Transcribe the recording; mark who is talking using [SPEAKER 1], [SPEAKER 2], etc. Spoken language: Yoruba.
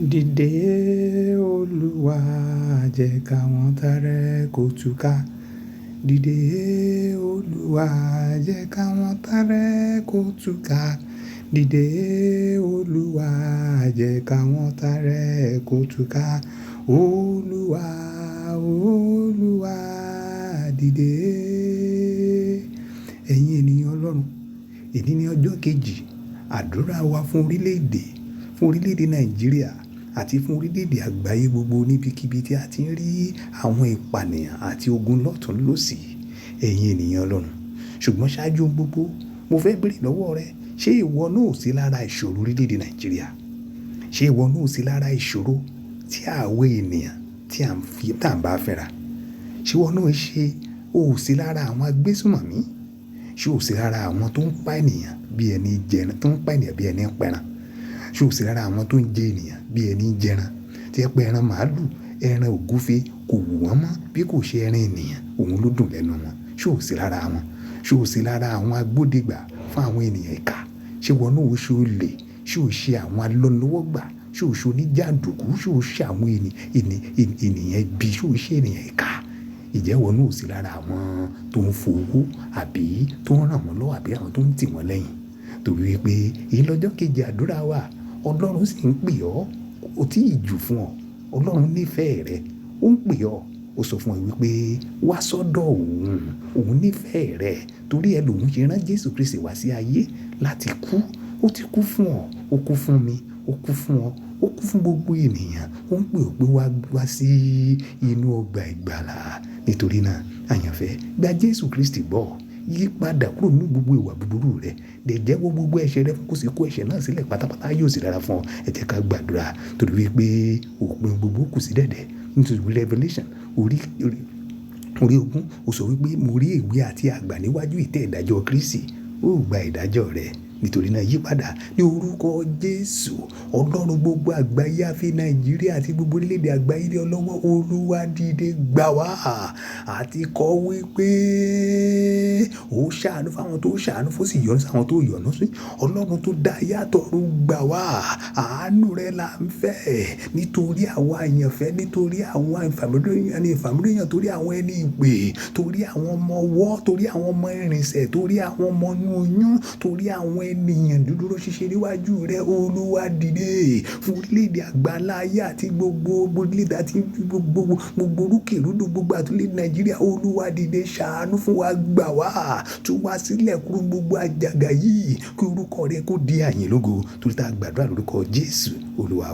[SPEAKER 1] Dìde Olúwa, jẹ́ káwọn ọ̀tá rẹ kó túká. Dìde Olúwa, jẹ́ káwọn ọ̀tá rẹ kó túká. Dìde Olúwa, jẹ́ káwọn ọ̀tá rẹ kó túká. Olúwa, Olúwa, dìde. Ẹ̀yin ènìyàn Ọlọ́run, èní ní ọjọ́ kejì àdúrà wa fún orílẹ̀-èdè Nàìjíríà àti fún orílẹ̀-èdè àgbáyé gbogbo níbikíbi tí a ti ń rí àwọn ìpànìyàn àti ogun lọ́tùn lósì. Ẹ̀yin ènìyàn Ọlọ́run, ṣùgbọ́n ṣáájú ohun gbogbo, mo fẹ́ béèrè lọ́wọ́ rẹ, ṣé ìwọ náà ò sí lára ìṣòro orílẹ̀-èdè Nàìjíríà? Ṣé ìwọ náà ò sí lára ìṣòro tí àwa ènìyàn tí à ń fi, tí à ń bá fínra? Ṣé ìwọ náà ṣe ò sí lára àwọn agbésùnmọ̀mí? Ṣé ò sí lára àwọn tó ń pa ènìyàn bí ẹni jẹran, tó ń pa ènìyàn bí ẹni pẹran? Ṣé ò sí lára àwọn tó ń jẹ ènìyàn bí ẹni jẹran? Tí ẹ pé ẹran màlúù, ẹran ògúnfe kò wù wọ́n mọ́ bí kò ṣe ẹran ènìyàn, òun ló dùn lẹ́nu wọn. Ṣé ò sí lára wọn? Ṣé ò sí lára àwọn agbódegbà fún àwọn ènìyàn ìkà? Ṣé ìwọ náà ò ṣe olè? Ṣé ò ṣe àwọn alọ́nilọ́wọ́gbà? Ṣé ò ṣe oníjàǹdùkú? Ṣé ò ṣe àwọn ènìyàn ibi? Ṣé ò ṣe ènìyàn ìkà? Ǹjẹ́ ìwọ náà ò sí lára àwọn tó ń fowó àbí tó ń ràn wọ́n lọ́wọ́ àbí àwọn tó ń tì wọ́n lẹ́yìn? Torí wípé èyí lọ́jọ́ kejì àdúrà wa, Ọlọ́run sì ń pè ọ́, kò tí ì jù fún ọ. Ọlọ́run nífẹ̀ẹ́ rẹ, ó ń pè ọ́, ó sọ fún ẹ wípé wá sọ́dọ̀ òun, òun nífẹ̀ẹ́ rẹ torí ẹ lòun ṣe rán Jésù Kristi wá sí ayé láti kú. Ó ti kú fún ọ, ó kú fún mi, ó kú fún ọ, ó kú fún gbogbo ènìyàn. Ó ń pè ọ́ pé wá, wá sí inú ọgbà ìgbàlà. Nítorí náà, àyànfẹ́, gba Jésù Kristi gbọ́. Yí padà kúrò nínú gbogbo ìwà búburú rẹ. Dẹ̀ jẹ́wọ́ gbogbo ẹ̀ṣẹ̀ rẹ fún kó sì kó ẹ̀ṣẹ̀ náà sílẹ̀ pátápátá, yóò sì dára fún ọ. Ẹ jẹ́ ká gbàdúrà torí wípé òpin gbogbo kù sí dẹ̀dẹ̀. Nítorí Revelation orí, orí, orí ogún, ó sọ wípé mo rí èwe àti àgbà níwájú ìtẹ́ ìdájọ́ Kristi. Ó gba ìdájọ́ rẹ̀. Nítorí náà yí padà ní orúkọ Jésù. Ọlọ́run gbogbo àgbáyé àfi Nàìjíríà àti gbogbo orílẹ̀-èdè àgbáyé lé ọ lọ́wọ́. Olúwa dìde gbà wá. Àti kọ́ wípé ó ṣàánú fún àwọn tó ṣàánú fún, sì yọ́nú sí àwọn tó yọ́nú sí. Ọlọ́run tó dá ayé àtọ̀run gbà wá. Àánú rẹ là ń fẹ́. Nítorí àwọn àyànfẹ́, nítorí àwọn ìfàmìlóyàn, torí àwọn ẹni ìpè, torí àwọn ọmọ ọwọ́, torí àwọn ọmọ ìrìnsẹ̀, torí àwọn ọmọ inú oyún, torí àwọn ènìyàn dúdúró ṣinṣin níwájú rẹ. Olúwa dìde fún orílẹ̀-èdè àgbáláyé àti gbogbo orílẹ̀-èdè àti gbogbo, gbogbo rúkèrúdò gbogbo àti orílẹ̀-èdè Nàìjíríà. Olúwa dìde ṣàánú fún wa, gbà wá, tú wa sílẹ̀ kúrò gbogbo àjàgà yìí kí orúkọ rẹ kó di àyìn lógo. Torí tá a gbàdúrà lórúkọ Jésù Olúwa.